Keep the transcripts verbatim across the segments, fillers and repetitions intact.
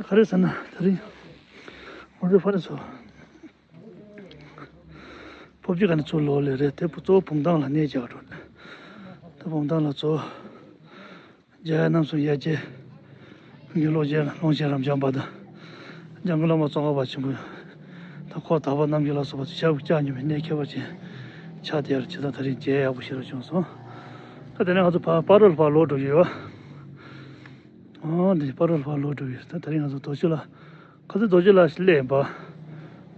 ག་རེ་ཟེར་ན་དེ་རིང་ང་ཚོ་ཕ་རི་ཚོ་ཕོབ་ཅི་ག་ནས་ཚུར་ལོག་ལེ་རེད། དེ་གཙོ་བོ་བུམ་ཐང་ལ་གནས་བཅག་འགྲོ། ད་བུམ་ཐང་ལ་གཙོ་བོ་རྒྱལ་བའི་རྣམ་གསུམ་ཡ་གྱལ་གྱི་ཀློང་ཆེན་ཀློང་ཆེན་རབ་འབྱམས་པ་དང་། འཇམ་མགོན་བླ་མ་ཙོང་ཁ་པ་ཆེན་པོ་དང་། འཁོར་དག་པ་རྣམས་ཀྱི་ལ་སོགས་པ་ཚོ་ཞབས་ཀྱིས་བཅགས་མྱོང་བའི་གནས་ཁྱད་པར་ཅན་ཆགས་བསྡད་ཡོད་རེད། ཇི་ལྟར་ད་རིང་མཇལ་ཡག་པོ་ཞེ་དྲག་བྱུང་སོང་། ད་དེ་ནས་ང་ཚོ་ཕ་སྤ་རོ་ལ་ཕར་ལོག་འགྲོ་གི་ཡོད། ཨོ་འདི་སྤ་རོ་ལ་ཕར་ལོག་འགྲོ་གི་ཡོད། ད་དེ་རིང་ང་ཚོ་རྡོ་རྗེ་ལ། ཁ་སང་རྡོ་རྗེ་ལ་སླེབས་པ།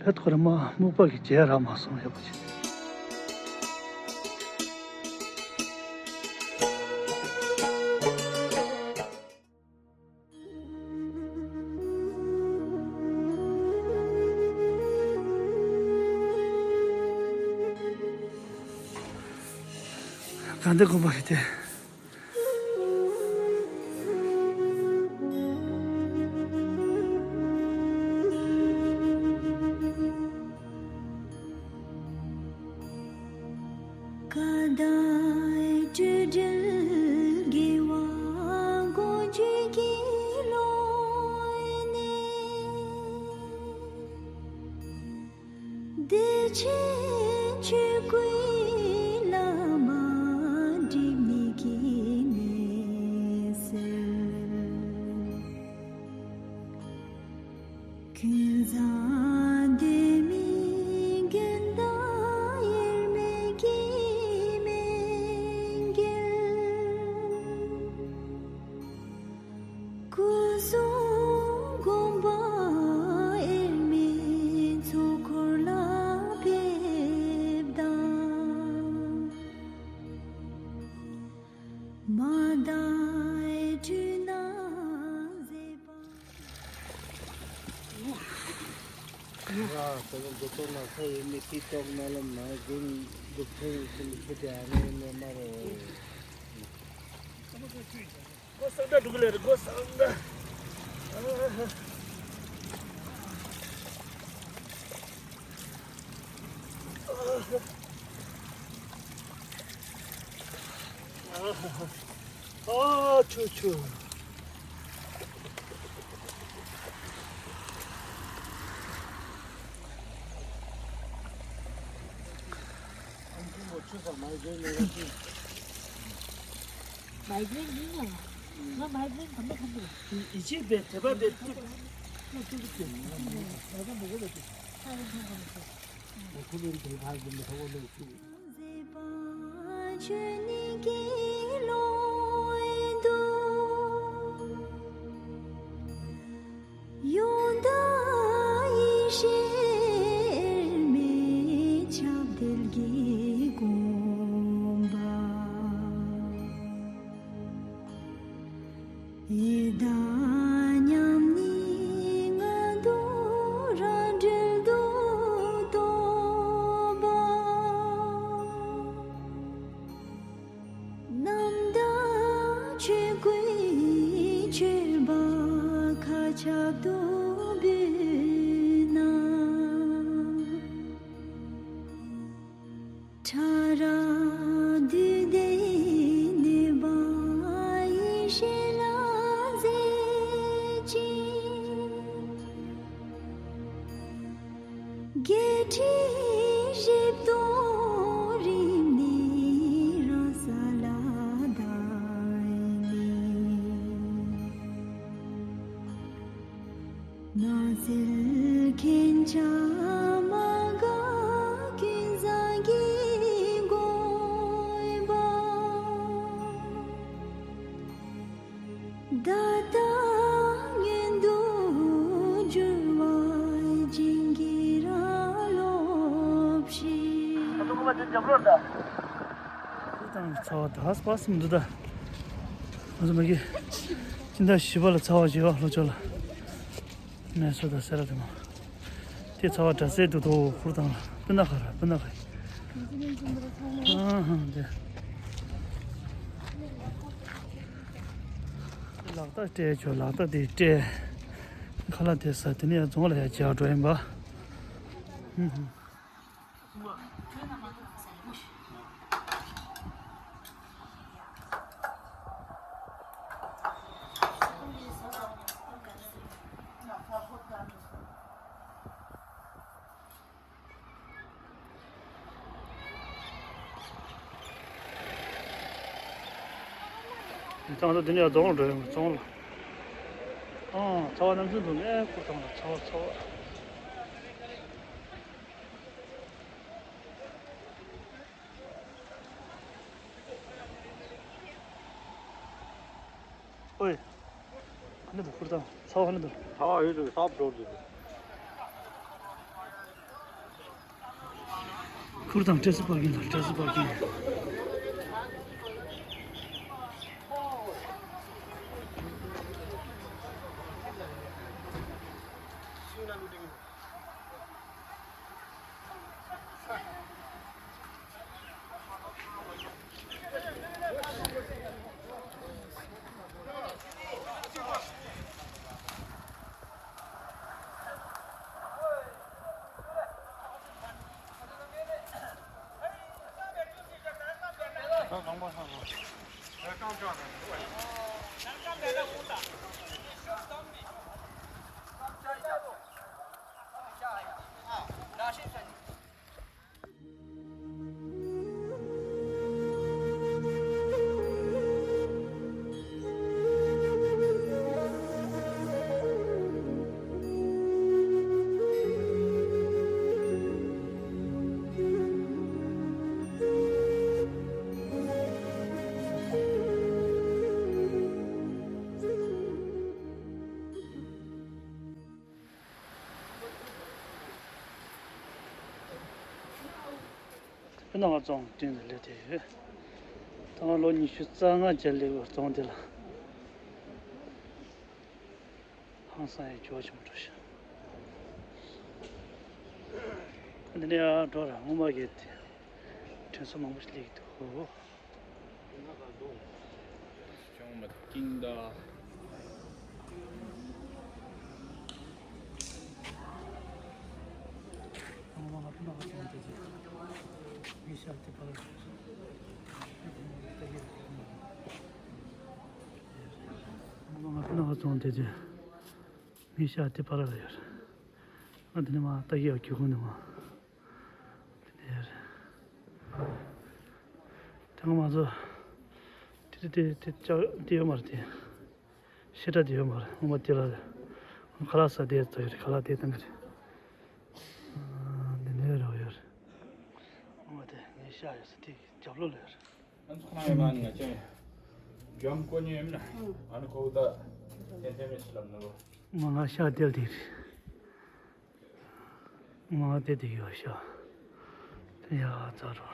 བེད་ཁོ་ར་མ་སྨུག་པ་གི་མཇལ་རག་མ་སོང་། ཡག་པོ་བྱས། ག་འདི་དགོན་པ་ཞིག་སྟེ། བདེ་ཆེན་ཆོས་སྐུའི་བླ་མ་སྒྲིབ་གཉིས་ཀྱི་ནད་སེལ། ཀུན་བཟང་སྡོད་མིའི་མགོན་དང་དབྱེར་མེད་ཀྱི་མེས་རྒྱལ། སྐུ་གསུང་དགོངས་པ་དབྱེར་མེད་ཚོགས་འཁོར་ལ་ཕེབས་དང་། མ་དག་འཁྲུལ་སྣང་ཟད་པ། ར་ས་ལ་མགོ་ཏོག་ན་ས་ཡོད་མི་ཏི་ཏོག་ན་ལམ་ན་དགུན་འདུག་ཐེངས་སུ་མི་ཁྱེད་དེ་ཨ་ནེ་ནེ་མ་རོ། སྒོ་སང་འདྲ་འདུག་ལེ་རེད། སྒོ་སང་འདྲ། ཨ་ཆུ་ཆུ། ཆུ་ས་མ་ཡོད་ནས། མའི་གི་རེན་ཡིན་ན། ང་མའི་གི་རེན་དམ་པ་ཁམ་པོ། ཡིད་ཆེས་པའི་དད་པ་དེ་ཐུབ། ཐུབ་ཐུབ་ཐུབ། ང་ཚོ་མོ་གོ་ལ་ཐུབ། ས་ཡོམ་ཐང་ག་མི་ཐུབ། ང་ཁོ་ལོ་འདི་ཕར་གི་མི་ཐོག་ལོ་ཐུབ། ཡོན་བདག་ཡེ་ཤེས་དབྱེར་མེད་ཁྱབ་བརྡལ་གྱི་དགོངས་པ། ཡི་དྭགས་མཉམ་ཉིད་ང་དང་རང་འབྲེལ་དུ་རྟོགས་པ། རྣམ་དག་ཆོས་སྐུའི་མཆོད་པ་མཁའ་ཁྱབ་ཏུ་འབུལ་ན། ཕྲ་རགས་བདུད་སྡེའི་གནོད་པ་ཡེ་ཤེས་ལ་མཛད་ཅིང་། བརྒྱད་ཁྲི་བཞི་སྟོང་རིམ་གཉིས་རང་ས་ལ་བདག་ཉིད། སྣང་སྲིད་མཁྱེན་ཆ་མ་འགགས་ཀུན་བཟང་གི་དགོངས་པ། བརྡ་དང་མངོན་དུ་གྱུར་པ་བྱིན་གྱིས་ར་རློབས་ཤིག། ཁོ་དང་ཚ་བ་ད་སྤ་སེ་མི་འདུག་ད། ང་ཚོ་མ་གི་སྤྱི་ཟླ་བཞི་པ་ལ་ཚ་བ་བྱེད་པ་ལྷོ་ཕྱོགས་ལ། མེ་སོ་དང་སེ་ར་དེ་མ། དེ་ཚ་བ་འདྲ་སེ་འདུག་དོ། ཁུར་དང་ལ་སྤུ་ན་ཁ་ར་སྤུ་ན་ཁ་ཡིན། ཨ་ཧ་དེ། ལག་རྟགས་སྤྲད་ཆོག་ལག་རྟགས་དེ་སྤྲད། ཁ་ལག་དེ་ཟ། དེ་ནས་ཡང་རྫོང་ལ་ཡང་བརྒྱག་འགྲོ་ཡིན་པ། ཧུམ་ཧུམ། ཚང་མ་འདི་ནས་རྫོང་ལ་འགྲོ་ཡོང་རྫོང་ལ། ཨང་ཚ་བ་རྣམ་གསུམ་དུ་ནས་སྐུར་བཏང་ལ་ཚ་བ་ཚ་བ། ཨོའི། ཨ་ནི་དུ་སྐུར་བཏང་ཚ་བ་ཨ་ནི་དུ། ཚ་བ་ཡོད་དུ་ཚ་བ་འགྲོ་དུ། ཁུར་དང་བཀྲ་ཤིས་པར་གྱིན་དང་བཀྲ་ཤིས་པར་གྱིན། སྤུ་ན་ཁ་རྫོང་སྟེང་དུ་སླེབས་བསྡད་ཡོད། ད་ང་ལོ་ཉི་ཤུ་རྩ་ལྔ་རྒྱལ་སླེབས་པའི་རྫོང་འདི་ལ་ཧང་སང་ཡང་འགྱུར་བ་ཆེན་པོ་འགྲོ་ཤག་འདི་ནས་ཡར་འགྲོ་ར་སྔོན་མ་གི་དེ་དྲན་གསོ་མང་པོ་ཞིག་སླེབས་ཀྱི་འདུག་ཅང་མ་ཀིང་ད། ང་ཤ་དེ་པར་ལ་ཡོད། ང་ཤ་དེ་པར་ལ་ཡོད། ང་འདི་ནས་མར་ལྟ་གི་ཡོད། སྒེའུ་ཁུང་ནས་མར། དེ་ནས་ཡར། དེ་སྔ་མ་ཚོ། དེ་དེ་དེ་དེ་ལྕགས་དེ་ཡོད་མ་རེད་དེ། བཤད་གྲྭ་དེ་ཡོད་མ་རེད། སྔོན་མ་དེ་ལ་ཁ་ལག་ཟ་དེ་ཚོ་ཡོད་རེད། ཁ་ལག་དེ་བཏང་གི་རེད། ཨ། འདི་ནས་རོགས་ཡོད་རེད། སྔོན་མ་དེ་ངའི་ཤ་ཡོད་ས་དེ་རྒྱབ་ལོགས་ལ་ཡོད་རེད། ཨ་ཚོ་ཁ་ན་ཡོད་མ་ང་ཅན་འཇམ་ཀོ་ཉེ་ཡོད་མ་ཨ་ནི་ཁོ་ད་ཏན་ཏན་མེད་ཤི་ལབ་ནོ། ང་ང་ཤ་དེ་ལ་དེ་རེད། ང་དེ་དེ་ཡོད་ཤ་དེ་ཡ་ཙ་རོ།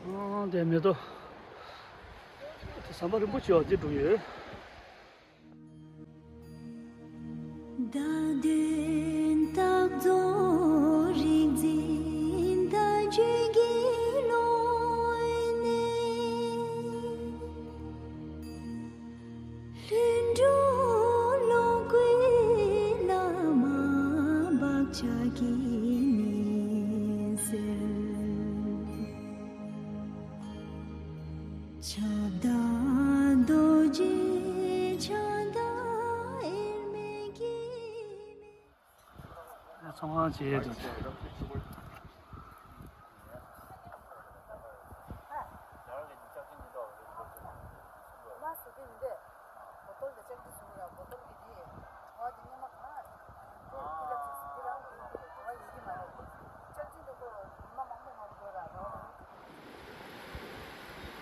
ཨང་། དེ་མེ་ཏོག་དེ་ཟམ་པ་རིན་པོ་ཆེ་བ་འདི་འགྲོ་ཡོད། བརྡ་དོན་རྟགས་རྫོགས་རིག་འཛིན་བརྡ་བརྗོད་ཀྱི་ཀློང་ནས། ལྷུན་གྲུབ་ལོངས་སྐུའི་བླ་མ་བག་ཆགས་ཀྱི་ཉི་ཟེར། ཁྱབ་བདག་རྡོ་རྗེ་ཕྱག་དང་དབྱེར་མེད་ཀྱི་མེ། ཚང་མ་བྱེད་འདུག་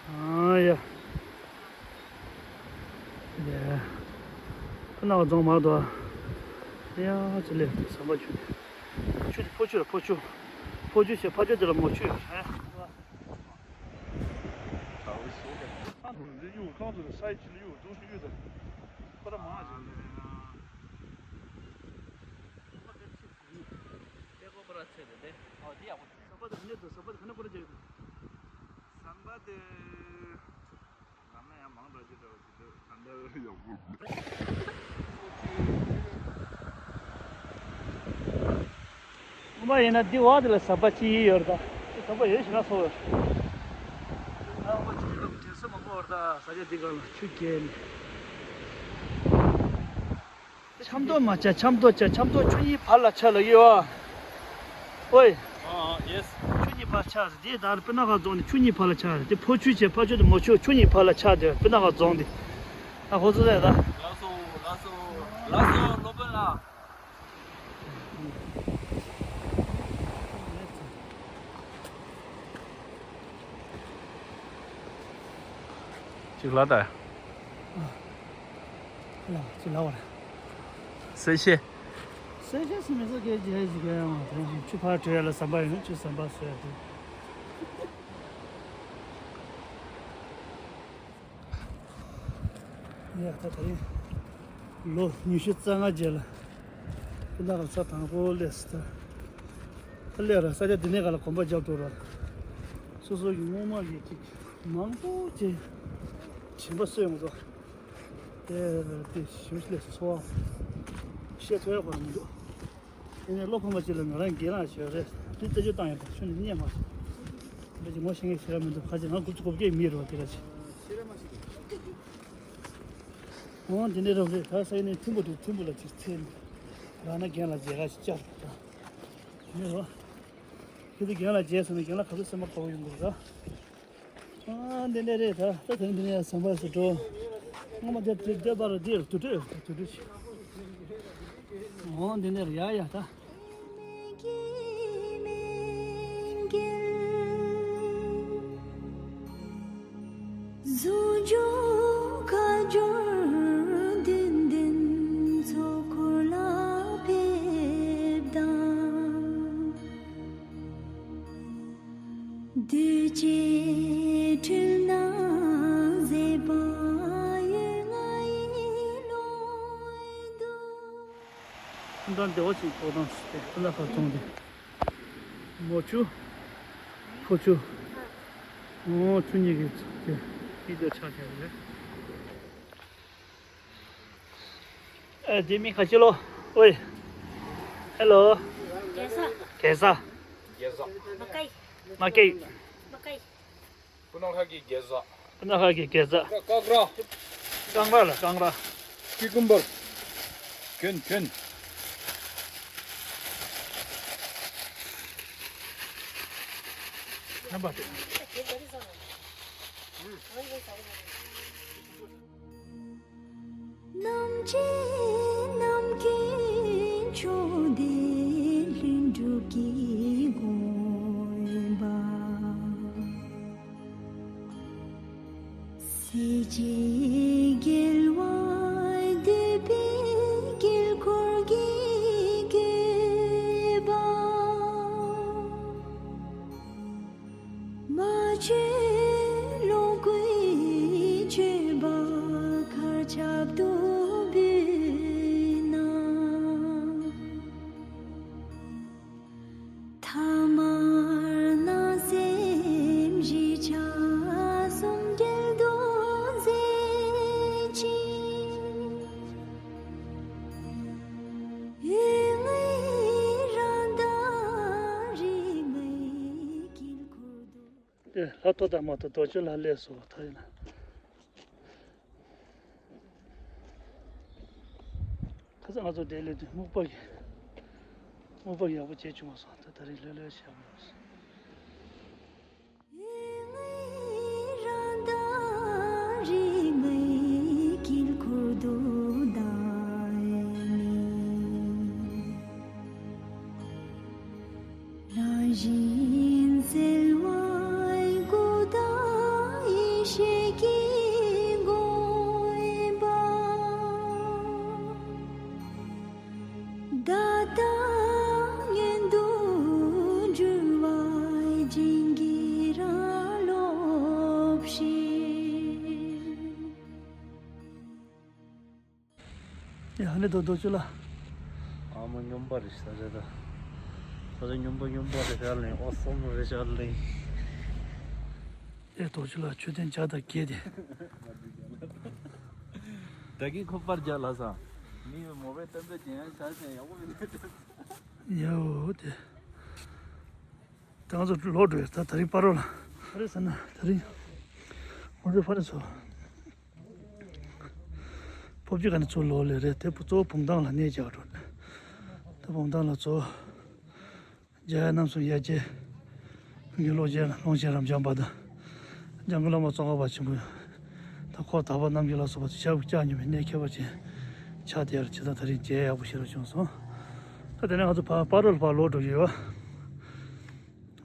ཨ་ཡ། ཡ། ཕུ་ནག་རྫོང་མར་དོ། ཡ་ཅི་ལེ་ཟམ་པ་ཆུ། ཆུ་དེ་ཕོ་ཆུ་ར་ཕོ་ཆུ། ཕོ་ཆུ་ཞེས་ཕ་ཆུ་དེ་ལ་མོ་ཆུ་ཡོད་རེད། ཁང་ཚོ་རེད་ས་ཡི་ཆུ་ལ་གཡུག་གཙང་ཆུ་གཡུག་དང་། ཁོ་ར་མང་ཞིག་རེད། ཟམ་པ་དེ་ག་ནས་འདུག་ཟམ་པ་དེ་ག་ནས་སྐོར་ར་རྒྱག་གི་འདུག་ཟམ་པ་དེ་ག་ནས་སྐོར་ར་རྒྱག་གི་འདུག་ཟམ་པ་དེ། ལམ་ན་ཡང་ ངོ་མ་ཡིན་ན་འདི་བ་དེ་ལ་ཟམ་པ་གཅིག་ཡོད་རེད་ད། ཟམ་པ་ཡོད་ཞེ་དྲག་སོང་བས། ཨ་ཁོ་ཅིག་ལ་དྲན་གསོ་མང་པོ་ཡོད་རེད་ད། ས་ཆ་འདི་སྒང་ལ་ཆུ་རྐྱལ་ནས། ཆབ་མདོ་མ་ཆགས། ཆབ་མདོ་ཆགས། ཆབ་མདོ་ཆུ་གཉིས་བར་ལ་ཆགས་ལ་ཡོད་ཨ། ཨོའི། ཨ་ཨ་ཡེས། ཆུ་གཉིས་བར་ཆགས་ཟེར། དེ་ད་སྤུ་ན་ཁ་རྫོང་ནས་ཆུ་གཉིས་བར་ལ་ཆགས་ཟེར། དེ་ཕོ་ཆུ་བྱས། ཕ་ཆུ་དང་མོ་ཆུ་ཆུ་གཉིས་བར་ལ་ཆགས་དེ་སྤུ་ན་ཁ་རྫོང་དེ། ཨ་ཧོ་ཙི་ཟེར་ད། ལགས་སོ་ལགས་སོ་ལགས་སོ་སློབ་དཔོན་ལགས། ཅིག་ལ་ད། ལ་ཅིག་ལ་བར། སེ་ཤེ། སེ་ཤེ་སི་མི་ས་ཀེ་ཇི་ཧེ་ཇི་གེ་ཡང་མ་དང་ཆུ་ཕར་བྲོས་ཡ་ལ་ཟམ་པ་ཡོད། ཆུ་ཟམ་པ་བཟོས་ཡ་དེ། ཡ་ད་ད་རིང་ལོ་ཉི་ཤུ་རྩ་ལྔ་རྗེས་ལ་སྤུ་ན་ཁ་ས་དང་པོ་སླེབས་སོང་ད། ད་སླེབས་ར་ས་ཆ་འདི་ནས་ག་ལ་གོམ་པ་རྒྱབ་འགྲོ་ར། སོ་སོ་གི་སྔོན་མ་གི་ཅིག་མང་པོ་ཅིག་དྲན་པ་གསོས་ཡོང་དོ། དེ་དེ་ཞུ་ལས་འཚོ་བ་བཤད་ཐུབ་ཡག་པོ་མི་འདུག་དེ་ནས་བློ་ཕམ་པ་ཅིག་ལ་ང་རང་སྒེར་ལངས་བྱས་རེད། དེ་རྩད་གཅོད་བཏང་ཡོད་པ་ཁྱོན་ནས་རྙེད་མ་སོང་། ད་ཅི་ངོ་ཤེས་མཁན་ཞེ་དྲག་མི་འདུག་ཁ་ཅིག་ང་དགུ་བཅུ་གོ་བརྒྱད་མི་རེད་བ། དེ་ར་ཅི། འོང་དེ་འདྲ་རང་རེད། ད་ས་ཡིན་ནས་ཐུམ་པོ་དེ་ཐུམ་པོ་ལ་ཅིག་ཚེ་ནས་རང་ན་རྒན་ལ་མཇལ་ཁ་ཞིག་བཅར་དང་། དེ་ནས་རོ། ཁྱེད་ཚོ་རྒན་ལ་མཇལ་སོང་ན་རྒན་ལ་ག་ཚོད་སེམས་པ་དགའ་པོ་ཡོང་གི་རེད་ད། ཨ་འདི་འདྲ་རེད་ད། ད་དེ་འདི་ནས་ཟམ་པ་སུ་འགྲོ། སྔོན་མ་དེ་དེ་དེ་པར་དེ་དུར་ཁྲོད་དུར་ཁྲོད་ཞིག་འོང་འདི་ནས་ཡ་ཡ་ད། གཟུངས་སྦྱོར་ཁ་སྦྱོར་བདུན་བདུན་ཚོགས་འཁོར་ལ་ཕེབས་དང་། འདུས་བྱས་འཁྲུལ་སྣང་ཟད་པ་ཡོད་ང་ཡི་ལུས་འདུག་ཁྱིམ་ཚང་བདེ་བ་ཅན་ཐོག་དང་སྤུ་ན་ཁ་རྫོང་དེ། མོ་ཆུ། ཕོ་ཆུ། འོ་ཆུ་གཉིས་ཀྱི་ཚུགས་ཀྱི་དཀྱིལ་དུ་ཆགས་བསྡད་རེད། ཨ་དེ་མི་ཁ་ཆེ་ལོ། ཨོའི། ཧེ་ལོ། གེ་ས། གེ་ས། གེ་ས། མ་ཀེ། མ་ཀེ། མ་ཀེ། སྤུ་ན་ཁ་གི་གེ་ས། སྤུ་ན་ཁ་གི་གེ་ས། ཀ་ཀ་ར། ཀང་ར་ལ་ཀང་ར། ཀི་ཀུམ་བར། ཁྱོན་ཁྱོན། རྣམ་པ་དེ། རྣམ་འབྱེད་རྣམ་མཁྱེན་ཕྱོགས་བདེ་ལྷུན་གྲུབ་ཀྱི་དགོངས་པ། སྲིད་ཞིའི་རྒྱལ་བ་འདུས་པའི་དཀྱིལ་འཁོར་གྱི་བཀོད་པ། མ་བཅོས་ལོངས་སྐུའི་མཆོད་པ་མཁར་ཆབ་ཏུ་འབུལ་ན། ཐ་མར་སྣང་སེམས་བཞི་ཆ་གསུམ་འབྲེལ་དུ་མཛད་ཅིང་། ཡུལ་ལྔའི་རང་མདངས་རིགས་ལྔའི་དཀྱིལ་འཁོར་དུ། ཨེ་ལྷ་ཐོ་དང་མ་ཐོ་རྡོ་ཆུ་ལ་སླེབས་སོ་ད་ཡིན་ན། ཁ་སང་ང་ཚོ་དེ་ལས་དུས་སྨུག་པ་གི་སྨུག་པ་ཡག་པོ་བྱས་བྱུང་བ་སོང་། ད་ད་རིང་ལྷོད་ལྷོད་བྱས་པ་ཡོད་སོང་། ཡུལ་ལྔའི་རང་མདངས་རིགས་ལྔའི་དཀྱིལ་འཁོར་དུ་བདག་ཉིད། རང་བཞིན་གསལ་བའི་སྐུ་དང་ཡེ་ཤེས་ཀྱི་དགོངས་པ། བརྡ་དང་མངོན་དུ་འགྱུར་བ་བྱིན་གྱིས་རང་རློབས་ཤིག་ཡ་ཧ་ནི་དོ་དོ་ཅུ་ལ། ཨ་མ་སྨྱོན་པ་རེད་ཤག་རེད་ད། ཁོ་ཚོ་སྨྱོན་པ་སྨྱོན་པ་རེད་ཤག་ལེ། ཨོ་སོམ་རེད་ཤག་ལེ། ཨེ་དོ་ཅུ་ལ་མཆོད་རྟེན་བརྒྱ་དང་བརྒྱད་དེ། ད་གིན་ཁོ་པར་རྒྱག་ལ་ས། མི་མོ་བའི་གཏམ་དཔེ་ཅན་ཡང་ཆ་ཅན་ཡག་པོ་མི་འདུག་ཡོ་དེ། ད་ང་ཚོ་ལོག་འགྲོ་ཡོད། ད་ད་རིང་སྤ་རོ་ལ། ཨ་རེ་ཟེར་ན་ད་རིང་ང་ཚོ་ཕ་ནས་ཚོ། ཕོབ་ཅི་ག་ནས་ཚུར་ལོག་ལེ་རེད། དེ་གཙོ་བོ་བོང་ཐང་ལ་གནས་རྒྱག་འགྲོ་རེད། ད་བོང་ཐང་ལ་ཚོ། རྒྱལ་བའི་རྣམ་གསུམ་ཡ་གྱལ། ཀུན་མཁྱེན་ཀློང་ཆེན་ཀློང་ཆེན་རབ་འབྱམས་པ་དང་། འཇམ་མགོན་བླ་མ་ཙོང་ཁ་པ་ཆེན་པོ། ད་ཁོ་དག་པ་རྣམས་ཀྱི་ལ་སོགས་པ་ཞབས་བཀྱག་སྙོམས་པའི་གནས་ཁྱད་པར་ཅན་ཆགས་བསྡད་ཡོད་རེད། ད་ད་རིང་མཇལ་ཡག་པོ་ཞེ་དྲག་བྱུང་སོང་། ད་དེ་ནས་ང་ཚོ་ཕར་སྤ་རོ་ལ་ཕར་ལོག་འགྲོ་གི་ཡོད།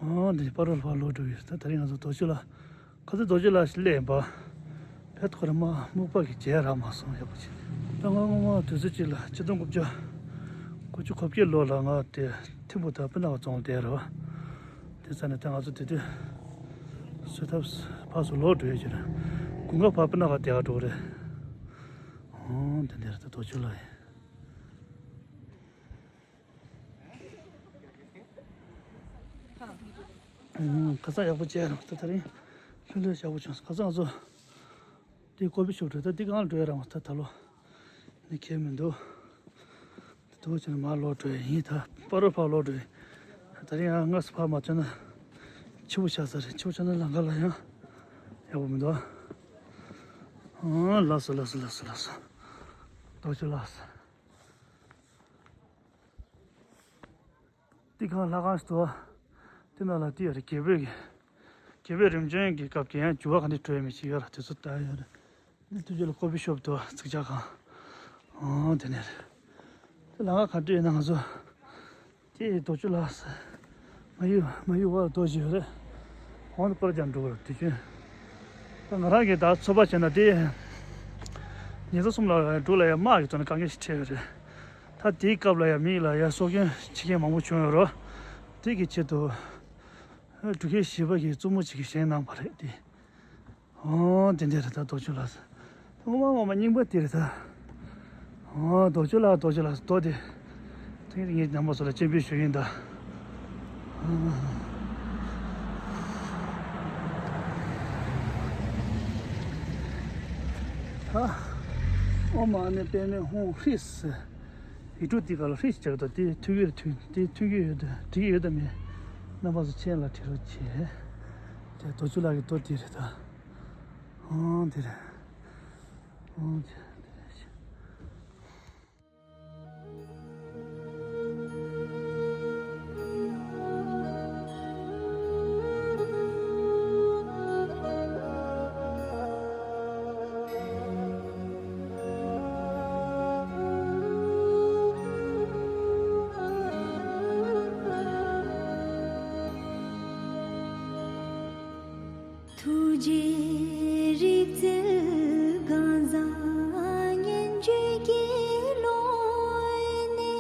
ཨོ་འདི་སྤ་རོ་ལ་ཕར་ལོག་འགྲོ་གི་ཡོད། ད་ད་རིང་ང་ཚོ་རྡོ་ཆུ་ལ། ཁ་སང་རྡོ་རྗེ་ལགས་ཤིག་སླེབས་པ། བེད་ཁོ་ར་མ་སྨུག་པ་གི་མཇལ་རག་མ་སོང་། ཡག་པོ་བྱས། ད་ང་སྔོན་མ་དུས་ཚོད་གཅིག་ལ་ཆིག་སྟོང་དགུ་བརྒྱ་དགུ་བཅུ་གོ་བརྒྱད་ལོ་ལ་ང་དེ་ཐིམ་ཕུག་དང་སྤུ་ན་ཁ་རྫོང་བསྡད་རེད་བ། དེ་ཚ་ནས་ད་ང་ཚོ་དེ་དུས་གསོལ་ཐབ་ཕར་ཚུར་ལོག་འགྲོ་ཡས་ཀྱི་རེད། དགུན་ཁ་ཕར་སྤུ་ན་ཁ་བསྡད་ག་འགྲོ་གི་རེད། ཨོ་དེ་འདྲ་རེད། ད་རྡོ་ཆུ་ལ་ཡིན། ཁ་སང་ཡག་པོ་བྱས་རང་ད་ད་རིང་ལྷོད་ལྷོད་ཡག་པོ་བྱུང་སོང་། ཁ་སང་ང་ཚོ་དེ་ཀོ་ཕི་ཤོབ་འགྲོ། ད་འདི་གང་ལ་འགྲོ་ཡ་རང་ད་ད་ལོ་ནི་ཁྱད་མི་འདུག་དེ་དུས་ཕྱིན་མར་ལོག་འགྲོ་ཡ་ཡིན། ད་སྤ་རོ་ཕར་ལོག་འགྲོ་ཡ། ད་རིང་ཡང་སྔ་སེ་ཕར་མ་ཐོན་ན་འཕྱི་པོ་ཆགས་ས་རེད། འཕྱི་པོ་ཆགས་ན་ལམ་ཁ་ལ་ཡང་ཡག་པོ་མི་འདུག་ཨ་ལགས་སོ་ལགས་སོ་ལགས་སོ་ལགས་སོ། རྡོ་ཆུ་ལགས་སོ། དེ་གང་ལྷ་ཁང་ཞིག་འདུག་དེ་ནང་ལ་དེ་ཡོད་རེད། རྒྱལ་པོའི་གི། རྒྱལ་པོའི་རིམ་བྱོན་གྱི་སྐབས་ཀྱི་ཡང་འགྱུར་བ་ག་འདྲ་འགྲོ་ཡ་མེད་ཅིག་ཡོད་ར། དེ་ཚོ་ལྟ་ཡ་ཡོད་རེད། འདི་ཐུགས་རྗེ་ལ་ཀོ་ཕི་ཤོབ་འདུག་ཚིག་ཇ་ཁང་། ཨོ་དེ་ནས་རེད། དེ་ལ་ང་ག་འདྲ་ཡོད་ན་ང་ཚོ་དེ་རྡོ་ཆུ་ལ་མ་ཡུ་མ་ཡུ་བར་རྡོ་ཞིག་ཡོད་རེད། འོང་དུ་པར་ཀྱང་འགྲོ་གི་རེད། དུས་རྒྱུན་ད་ང་རང་གིས་ད་ཚོད་དཔག་བྱས་ན་དེ་ཉིས་སྟོང་གསུམ་ལ་འབྲུག་ལ་ཡ་དམག་གི་ཐོག་ནས་དཀའ་ངལ་ཞིག་འཕྲད་ཡོད་རེད། ད་དེའི་སྐབས་ལ་ཡ་མི་ལ་ཡ་སྲོག་སྐྱོན་བྱེད་མཁན་མང་པོ་བྱུང་ཡོད་རེད། དེ་གི་ཆེད་དུ་འབྲུག་རྒྱལ་བཞི་པ་གིས་བཙུན་མོ་གཅིག་གིས་བཞེངས་གནང་བ་རེད་དེ། ཨོ་དེ་འདྲ་རེད། ད་རྡོ་ཆུ་ལགས་སོ། ངོ་མ་ངོ་མ་རྙིང་པ་དེ་རེད་ད། ཨོ་རྡོ་ཆུ་ལགས་རྡོ་ཆུ་ལགས་སོ། རྡོ་དེ། དེ་ངས་རྣམ་པ་ཚོ་ལ་སྤྱན་འབུལ་ཞུ་ཡིན་ད། ཨ། ཨོཾ་མ་ཎི་པདྨེ་ཧཱུྃ་ཧྲཱིཿ། ཡིག་འབྲུ་འདི་ག་ལ་ཧྲཱིཿ་ཅེས་བྲིས་འདུག་དེ་མཐུན་གྱི་རེད། མཐུན་དེ་མཐུན་གྱི་ཡོད་དེ་འགྲིག་གི་ཡོད་དམ་མེད། རྣམ་པ་ཚོ་མཁྱེན་ལ་དྲི་རོགས་བྱེད། དེ་རྡོ་ཆུ་ལགས་ཀྱི་རྡོ་དེ་རེད་ད། ཨང་དེ་རེད། ཨང་དེ་རེད། ཐུགས་རྗེའི་རིག་རྩལ་གང་ཟག་སྙན་བརྗོད་ཀྱི་ཀློང་ནས།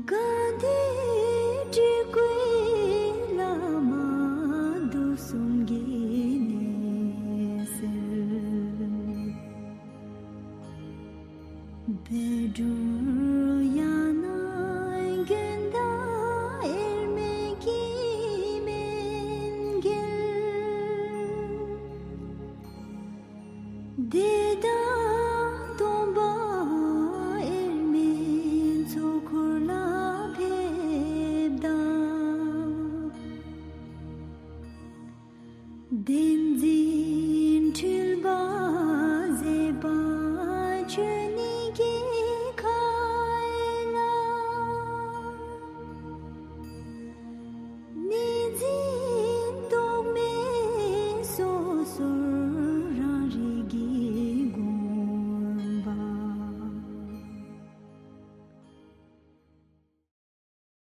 དགའ་བདེའི་སྤྲུལ་སྐུའི་བླ་མ་དུག་གསུམ་གྱི་ནད་སེལ། བཻ་ཌཱུརྻ་ཡ་ན་མགོན་བདག་དབྱེར་མེད་ཀྱི་སྨན་གྱིས། བདེ་དང་སྟོང་པ་དབྱེར་མེད་ཚོགས་འཁོར་ལ་ཕེབས་དང་། བདེན་འཛིན་འཁྲུལ་པ་ཟད་པ་ཆོས་